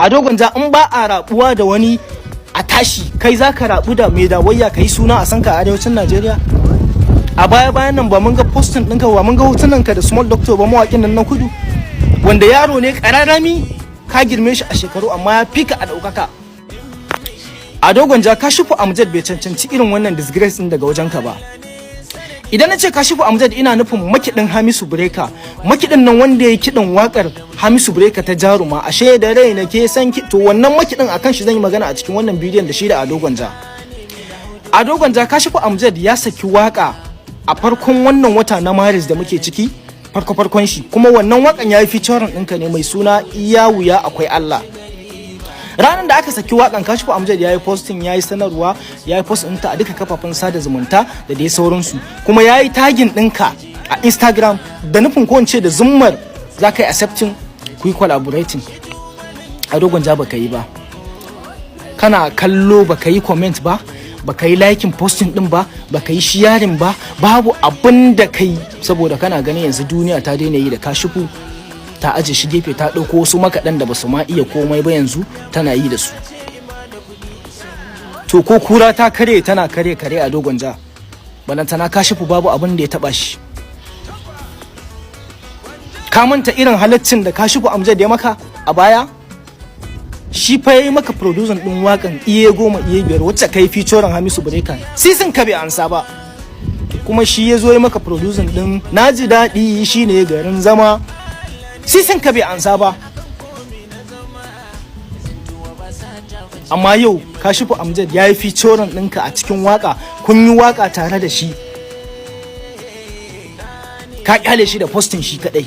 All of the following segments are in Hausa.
Ado Gwanja, in ba a rabuwa da wani a tashi, kai za ka rabu da mai dawayya ka yi suna a sanka a arewacin Najeriya? A baya bayan nan ba mun ga posting ɗinka ba, mun ga hotunan ka da Small Doctor ba, mawaƙin nan na kudu, wanda yaro ne ƙararrami, ka girme shi a shekaru amma ya fika a ɗaukaka. Ado Gwanja, Kashifu Amjad bai cancanci irin wannan disgrace ɗin daga wajenka ba. Idan na ce Kashifu Amjad, ina nufin makiɗin Hamisu Breaker, makiɗin nan wanda ya kiɗin wakar Hamisu Breaker ta "Jaruma", "Ashe da rai na ke san ki". To, wannan makiɗin, akan shi zan yi magana a cikin wannan bidiyon, da shi da Ado Gwanja. Ado Gwanja, Kashifu Amjad ya saki waka a farkon wannan wata na Maris da muke ciki, farko farkon shi. Kuma wannan wakan ya yi featuring ɗinka ne, mai suna "Iya Wuya Akwai Allah". Ranar da aka saki wakan, Kashifu Amjad ya yi posting, ya yi sanarwa, ya yi post ɗinta a duka kafafen sada zumunta da dai sauransu, kuma ya yi tagging ɗinka a Instagram da nufin, ko ce da zummar, za ka yi accepting ku yi collaborating. Ado Gwanja, baka yi ba. Kana kallo, baka yi comment ba, baka yi liking posting din ba, baka yi sharing ba, babu abin da kai, saboda kana ganin yanzu duniya ta daina yi da Kashifu, ta aje shi gefe, ta ɗauko wasu makaɗan da basu ma iya komai ba, yanzu tana yi da su. To, ko kura ta kare tana kare kare, Ado Gwanja, balantana Kashifu, babu abin da ya taba shi. Ka manta irin halaccin da Kashifu Amjad ya maka a baya? Shi fa yayi maka producing din wakan "Iye Goma Iye Biyar", wacce kai featuring Hamisu Breaker, sisin ka bai ansa ba. Kuma shi ya zo yi maka producing din "Naji Daɗi Shine Garin Zama", sisin ka bai ansa ba. Amma yau Kashifu Amjad ya yi featuring ɗinka a cikin waka, kun yi waka tare da shi, ka kyale shi da posting shi kadai.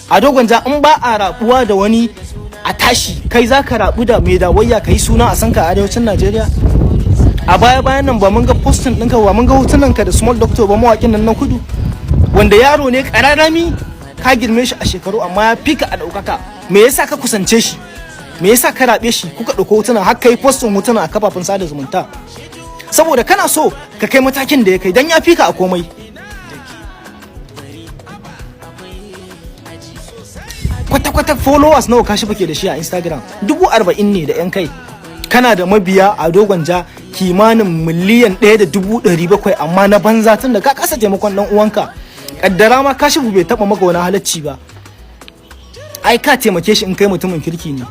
Ado Gwanja, in ba a rabuwa da wani a tashi, kai za ka rabu da mai dawayya ka yi suna a sanka a arewacin Najeriya? A baya bayan nan ba mun ga posting ɗinka ba, mun ga hotunan ka da Small Doctor ba, mawaƙin nan na kudu, wanda yaro ne ƙararrami, ka girme shi a shekaru amma ya fika a ɗaukaka. Me yasa ka kusance shi? Me yasa ka rabe shi, kuka ɗauko hotuna, har kai posting hotuna a kafafen sada zumunta? Saboda kana so ka kai matakin da ya kai, dan ya fika a komai. Kwata-kwata followers nawa Kashifu ke da shi a Instagram? 40,000 ne da yan kai. Kana da mabiya a Gwanja kimanin 1,700,000, amma na banza, tun da ka kasa taimakon dan uwanka. Kaddara ma Kashifu bai taba maka wani halacci ba, ai ka taimake shi in kai mutumin kirki ne,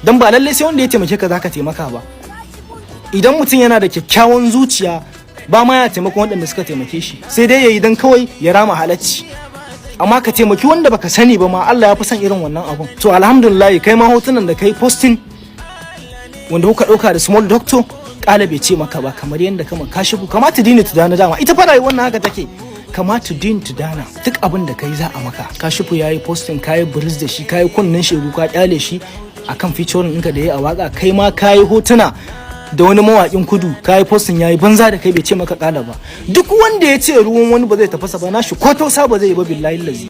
dan ba lallai sai wanda ya taimake ka zaka taimaka ba. Idan mutum yana da kyakkyawan zuciya, ba ma ya taimakon waɗanda suka taimake shi, sai dai yayi dan kawai ya rama halacci. Amma ka taimaki wanda baka sani ba ma, Allah ya fi son irin wannan abun. To, alhamdulillah, kai ma hotunan da kai posting wanda kuka ɗauka da Small Doctor, kala bai ce maka ba, kamar yadda kama Kashifu. Kama tudini tudana, dama ita fa rayuwar wannan haka take, kama tudin tudana, duk abin da kai za a maka. Kashifu yayi posting, kayi bris da shi, kayi kunnen shegu, ka kyale shi akan featuring ɗinka da yayi a waka. Kai ma kayi hotuna da wani mawaƙin kudu, kayi posting, yayi banza da kai, bai ce maka kala ba. Duk wanda ya ce ruwan wani ba zai tafasa ba, nashi ko tausa ba zai yi ba, billahi lazi.